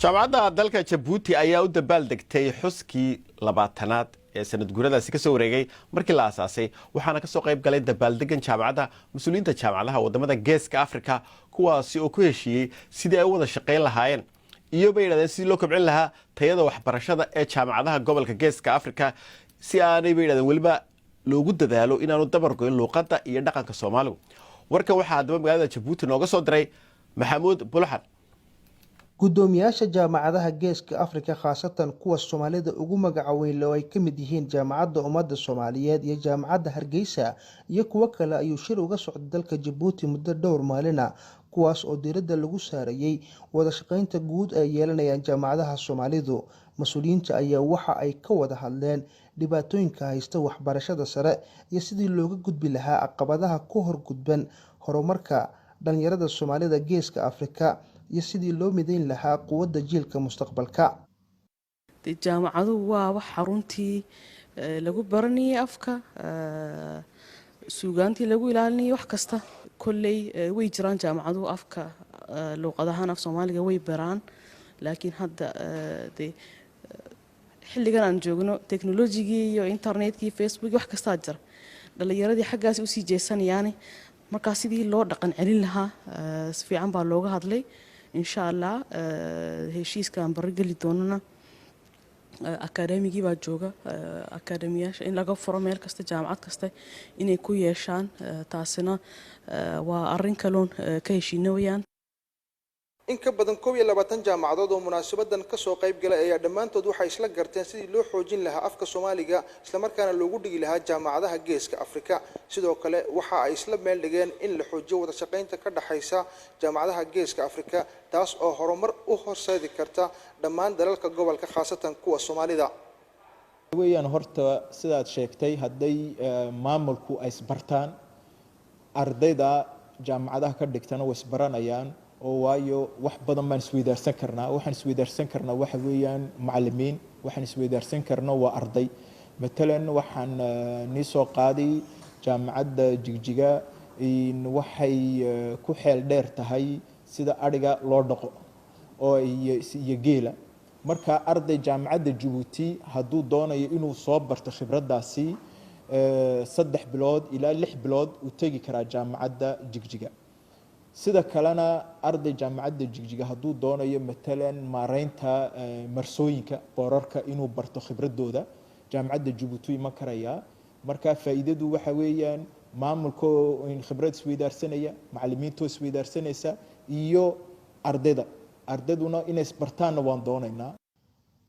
Jaamacadda dalka Jabuuti ayaa u dabaal degtay xuskii 20aad ee sanad guuradaasi kasoo wareegay markii la aasaasay, waxaana kasoo qayb galay dabaaldegan jaamacadda mas-uuliyiinta jaamacadaha wadamada Geeska Africa, kuwaasi oo ku heshiiyey sidii ay u wada shaqayn lahaayeen iyo, bay yidhahdeen, sidii loo kobcin lahaa tayada waxbarashada ee jaamacadaha gobolka Geeska Africa, si aanay, bay yidhahdeen, weliba loogu dadaalo inaanu dabar goyn luuqadda iyo dhaqanka Soomaaligu. Warkan waxaa haddaba magaalada Jabuuti nooga soo diray Maxamuud Bulxan. Guddoomiyaasha jaamacadaha Geeska Afrika, khaasatan kuwa Soomaalida ugu magaca weyn oo ay ka mid yihiin Jaamacadda Ummadda Soomaaliyeed iyo Jaamacadda Hargeysa iyo kuwo kale, ayuu shir uga socday dalka Jabuuti muddo dhowr maalina, kuwaas oo diiradda lagu saarayay wada shaqeynta guud ay yeelanayaan jaamacadaha Soomaalidu. Mas-uuliyiinta ayaa waxa ay ka wada hadleen dhibaatooyinka haysta waxbarashada sare iyo sidii looga gudbi lahaa caqabadaha ku horgudban horumarka dhalinyarada Soomaalida Geeska Afrika iyo sidii loo mideyn lahaa quwadda jiilka mustaqbalka. Dee jaamacaduhu waa wax xaruntii lagu baranayay afka, suugaantii lagu ilaalinayay, wax kasta. Kolley way jiraan jaamacaduhu afka, luuqadahaan af Soomaaliga way baraan, laakiin hadda dee xilligan aan joogno technologygii iyo internetkii, Facebook, wax kastaa jira, dhalinyaradii xaggaasi usii jeesanayaani. Markaa sidii loo dhaqan celin lahaa si fiican baa looga hadlay. Insha Allah heshiiskaan barri geli doonana, akaademigii baa jooga, akaademiyaasha in laga furo meel kasta, jaamacad kasta inay ku yeeshaan, taasina waa arrin kaloon ka heshiina weyaan. In ka badan 21 jaamacadood oo munaasabadan kasoo qayb galay ayaa dhammaantood waxay isla garteen sidii loo xoojin lahaa afka Soomaaliga, islamarkaana loogu dhigi lahaa jaamacadaha Geeska Afrika. Sidoo kale waxa ay isla meel dhigeen in la xoojiyo wada shaqaynta ka dhexaysa jaamacadaha Geeska Afrika, taas oo horumar u horseedi karta dhammaan dalalka gobolka, khaasatan kuwa Soomaalida. Weeyaan horta sidaad sheegtay, hadday maamulku ay isbartaan, ardayda jaamacadaha ka dhigtana way isbaranayaan, oo waayo wax badan baan isweydaarsan karnaa. Waxaan isweydaarsan karnaa waxa weeyaan macallimiin, waxaan isweydaarsan karna waa arday. Matalan waxaan nii soo qaaday Jaamacadda Jigjiga, waxay ku xeel dheer tahay sida adhiga loo dhaqo oo iyo geela. Marka arday Jaamacadda Jabuuti hadduu doonayo inuu soo barto khibraddaasi, 3 bilood ilaa 6 bilood uu tegi karaa Jaamacadda Jigjiga. Sida kalena arday Jaamacadda Jigjiga hadduu doonayo matalan maareynta marsooyinka, boorarka, inuu barto khibradooda, Jaamacadda Jabuuti iman karayaa. Marka faa'iidadu waxa weeyaan maamulkoo khibrad isweydaarsanaya, macallimiintoo isweydaarsanaysa iyo ardayda, ardayduna inay isbartaanna waan doonaynaa.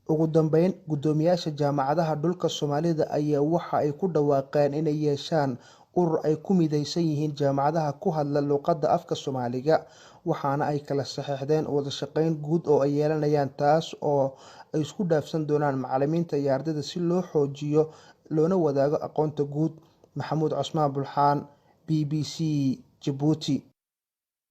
Ugu dambeyn, guddoomiyaasha jaamacadaha dhulka Soomaalida ayaa waxa ay ku dhawaaqeen inay yeeshaan urur ay ku mideysan yihiin jaamacadaha ku hadla luuqadda afka Soomaaliga, waxaana ay kala saxiixdeen wada shaqeyn guud oo ay yeelanayaan, taas oo ay isku dhaafsan doonaan macallimiinta iyo ardayda si loo xoojiyo loona wadaago aqoonta guud. Maxamuud Cosmaan Bulxaan, BBC, Jabuuti.